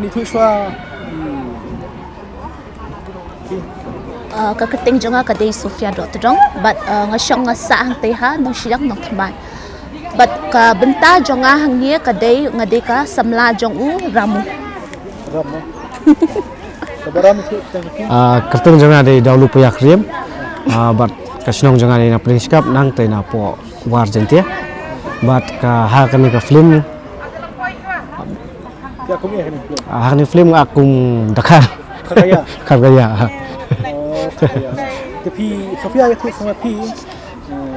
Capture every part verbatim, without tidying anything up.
Ni tu shuwa. Ah, ka kyrteng jong nga ka dei Sophia Dohtdong, bad, ah, nga shong nga sah hangtei ha Nongshiliang Nongthymmai. Bad ka bynta jong nga hangne ka dei nga dei ka samla jong u Ramu. Ramu. Ka ba Ramu tu kyrteng ki? Ah, kyrteng jong nga dei Daulu Puyak Riem. Ah, bad ka shnong jong nga dei na Pdeng Shkap nangtei na poh War Jaiñtia. Bad ka ha kane ka film Phi ïa kum ïa kane film. Ah, ha kane film nga kum Dakhar. Kharkaya. Kharkaya. Oh, Kharkaya. Te phi Sophia ïa tu sama phi. Hmm.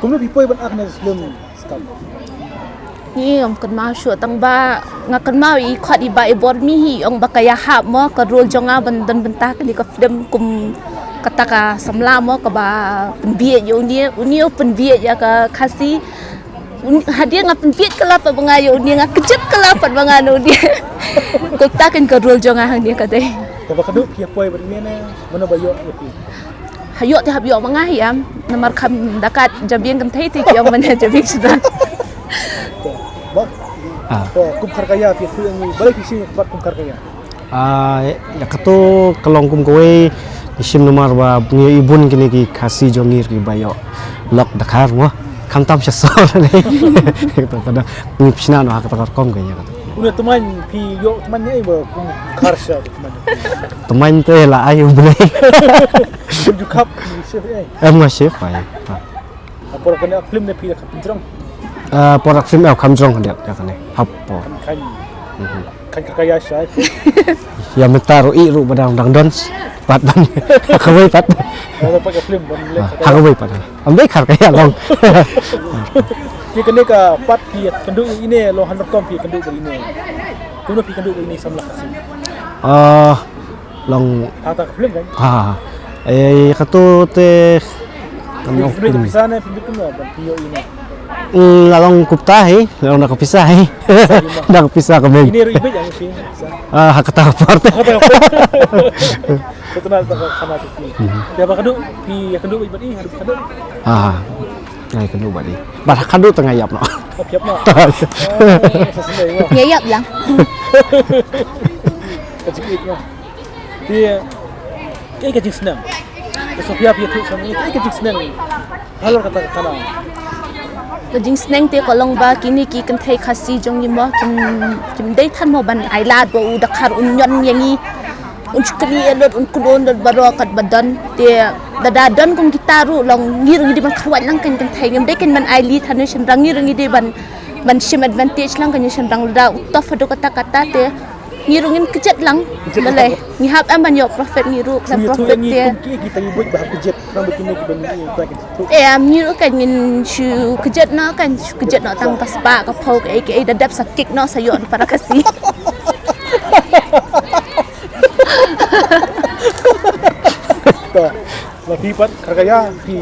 Kumno phi poi ban ak ne film skam. Ni ong kynmaw shuh tang ba nga kynmaw i khot i ba i bor mi hi ong ba ka ïa hap mo ka rol jong nga ban don bynta kane ka film kum kata ka samla mo ka ba pynbiej ïa uni uni pynbiej ïa ka Khasi. Un-, hadien nga pynbiej kylla pat ba nga ïa u dei nga kjit kylla pat ba nga na u dei. Kumta kan ka rol jong nga hangne ka dei. Te ba ka dei phi ïa poi bad ine ne mano ba ïoh ïa phi? Ha ïoh te hap ïoh ma nga hi am. Namar kam da kat jabieng kynthei te ki ong mane jabieng sdang. Te ba Ah. Te kum Kharkaya phi tu yang balei phi sing bad kum Kharkaya? Ah, ïa kato ka long kum kawei ngi shim namar ba ngi ïohi bun kine ki Khasi jong ngi ki ba ïoh lok Dakhar mo. Khamtam sha sor ne. Kato ka dang ngi pishna noh ha kato ka rukom ka ïa kato. Une tymmen phi ïoh tymmen ne ba kum Khar sha tymmen. Tymmen te la ai U Blei. Kum ju khap chef eh. Em nga chef ai. Ha. Ha por kane film ne phi la kham jrong. Ah, por film eh kham jrong dia ya kane. Hap por. Kan kan. Mhm. Kan ka kaya shai. Ya mynta ruh i ruh ba dang dang don. Pat ban. Ha kawei pat. Ada pat ka film ban lek. Ah, ha kawei pat. Ambe Kharkaya long. Phi kane ka pat phi kynduh ine long han rukom phi kynduh ba ine. Kumno phi kynduh ba ine samla Khasi. Ah, long Ha ta ka film kan? Ha. Eh, kato te kan Phi ok phi pisa ne phi kumno ban phi ïoh ine. Mm, la long kupta hi, la long da ka pisa hi. Da ka pisa ka meng. Ine ruh i bej ang phi. Ah, ha kata ka por te. Kata ka por. Kata na ta ka khana tu phi. Mhm. Te ba ka dei phi ïa ka dei bej bad i ha ka dei. Ha. Ai ka dei bad i. Ba ka dei tang ïap noh. Ïap noh. Sa sendai mo. Ïa ïap lang. Ka jingïap noh. Te kaei ka jingsneng? Ka Sophia phi ïathuh sha ngi kaei ka jingsneng? Halor kata ka khana. Ka jingsneng te ka long ba kine ki kynthei Khasi jong ngi mo kim, kim dei than mo ban ai lad ba u Dakhar un ñion ïa ngi. Un shakri ïa lut un kynun lut baroh katba don. Te lada don kum kita ruh long ngi ruh ngi dei ban kyrwat lang ka kynthei ngim dei kein ban ai lad than ïa u shynrang ngi ruh ngi dei ban, ban shim advantage lang ka ïa u shynrang lada u tough haduh katta katta te. Ngi ruh ngin kjat lang. Kjat lang. Balei? Ngi hap em ban ïoh profit ngi ruh khlem profit te. Ngi ruh kan ngin shu kjat noh kan shu kjat noh tang ka spah ka phew kaei kaei da dep sa kick noh sa ïoh para Khasi. La phi pat Kharkaya phi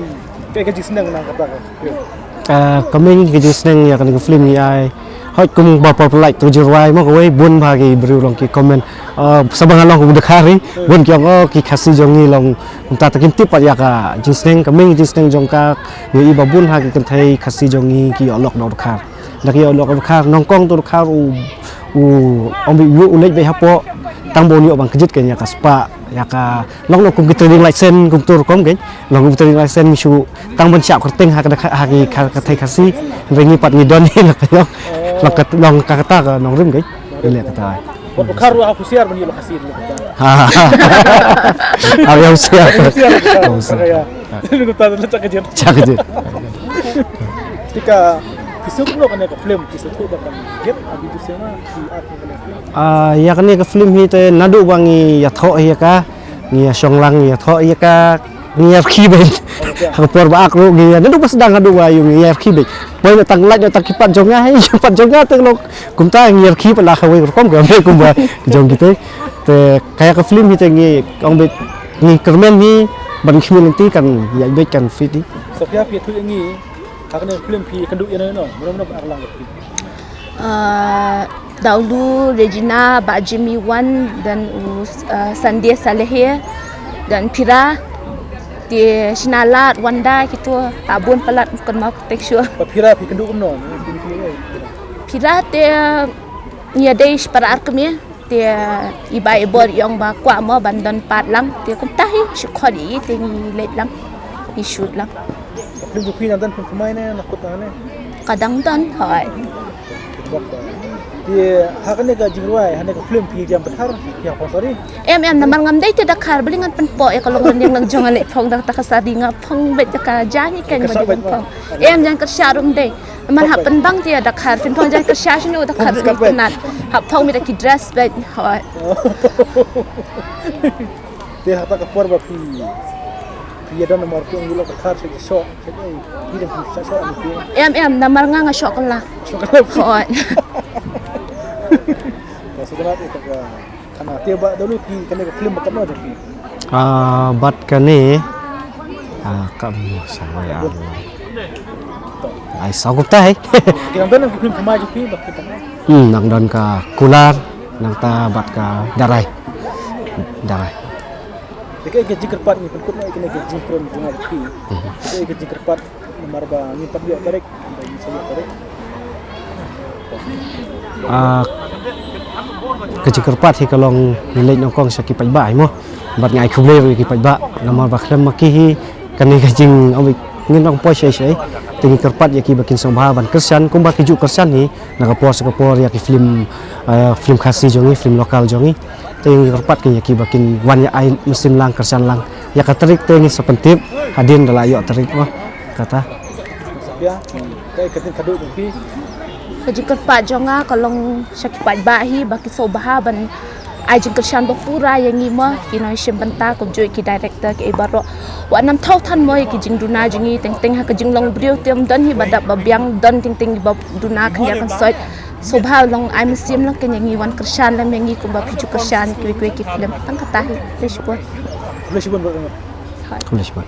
kaei ka jingsneng na kata ka film? Ah, ka meng ka jingsneng ïa kane ka film ngi ai. Hooid kum ba por pynlait tu jurwai mo kawei bun bha ki briew long ki comment. Ah, sa ba nga long kum Dakhar hi bun ki ong oh ki Khasi jong ngi long kumta ta kim tip pat ïa ka jingsneng ka meng jingsneng jong ka ngi i ba bun ha ki kynthei Khasi jong ngi ki ïoh lok na u Dakhar. Da ki ïoh lok u Dakhar nongkong tu Dakhar u u ong bi u leit beit hapoh tang ba un ïoh ban kjit ka ïa ka spah ïa ka Long long kum ki trading license kum tur kum kein. Long kum trading license ngi shu tang ban shah kyrteng ha ka ha ki ka thai Khasi. Hynrei ngi pat ngi don hi long ka long ka long ka kata ka nongrim kein. Ngi leh kata. Wat ka ruh ha husiar ban ïa Khasi. Ha ha. Ar ïa husiar. Husiar. Husiar. Ngi kata la chak ka jin. Chak ka jin. Tika ki suk no kane ka film ki suk ba kan hit abi tu sema ki at ni kane film. Ah, ïa kane ka film hi te naduh ba ngi ïathoh ïa ka. Ngi ïa shong lang ngi ïathoh ïa ka ngi ïa rkhie beit. Ha ka por ba ak ruh ngi ïa naduh ba sdang haduh ba ïa ngi ïa rkhie beit. Poi na tang lait na tang ki pat jong nga hi pat jong nga te long kumta ngi ïa rkhie pat la kawei rukom ka mei kumba jong kita. Te kaei ka film hi te ngi ong beit ngi kyrmen hi ban khmih lynti kan ïa beit kan fit hi. Sophia phi tu ngi ha kane film phi kynduh ïa no no mano mano ba ak lang phi. Ah, Daulu, Regina, Bah Jimmy Wan, dan u, ah, Sandia Salehe, dan Pira, te Shinalat, Wanda, kitu, ta bun palat, bukan mau ketek sure. Ba Pira, phi kynduh kumno? Pira te, ïa dei shipara ar kemie. Te i bai i bor i ong ba kwah mo ban don part lang. Te kumta hi shu khot i te ngi leit lang. Ngi shoot lang. Ka film jong phi nang don phin thymmai ne na kut na ne? Ka dang don hoi. Te ha kane ka jingrwai, ha kane ka film phi ïam pynthar, phi hap phong sari? Em em, namar ngam dei te dakhar, beli ngan pynpoh ïa ka long rynïeng lang jong nga leit phong da ka sari, nga phong beit da ka jaiñ kan ba dei ban phong. Em, jaiñ kyrshah ruh ym dei. Namar hap pynbang te ïa dakhar, phin phong jaiñ kyrshah shano dakhar ruh ym dei. Hap phong beit da ki dress beit. Hoi. Te hata ka por ba phi, phi ïa don namar phi ong ïa la ka thar sha ki shoh, sha ki, phi dang phi shoh shoh ni phi. Em em, namar nga nga shoh kylla. Shoh kylla. Hooid. Ka sdang ïa ka khana te ba da lu phi kane ka film ba katno jong phi. Ah, bad kane, ah, kam sa ya. Ai sa gupta hai. Ki nang don ki film thymmai jong phi ba ki tang. Hmm, nang don ka Kular, nangta bad ka Darai. Darai. Te kaei ka jingkyrpad ngi pynkut na kaei ka jingkren jong nga bad phi. Kaei ka jingkyrpad namar ba ngim pat ïoh tarik, ba ngim sa ïoh tarik. Ah, ka jingkyrpad hi ka long ngi leit nyngkong sha ki paidbah hi mo. Bad nga ai khublei ruh ïa ki paidbah namar ba khlem ma ki hi kane ka jing, ngin ong poi shai shai. Te ngi kyrpad ïa ki ba kin sngewbha ban kyrshan kumba ki ju kyrshan hi na ka por sha ka por ïa ki film, eh, film Khasi jong ngi, film local jong ngi. Te ngi kyrpad kin ïa ki ba kin wan ïa ai mynsiem lang, kyrshan lang. Ïa ka tarik te ngin sa pyntip hadien da la ïoh tarik mo. Kata. Ïa, kaei ka jingkyrpad jong phi? Ka jingkyrpad jong nga ka long sha ki paidbah hi ba ki sngewbha ban ai jingkyrshan ba pura ïa ngi mo, ki nongshim bynta kumjuh ki director kiei baroh. Wat nym thew than mo ïa ki jingduna jong ngi, teng teng ha ka jinglong briew te ym don hi ba dap ba biang, don teng teng ba duna khyndiat khynsoit. Sngewbha long ai mynsiem lang kin ïa ngi, wan kyrshan lem ïa ngi kumba phi ju kyrshan kiwei kiwei ki film. Tang kata hi. Khublei shibun. Khublei shibun. Khublei shibun.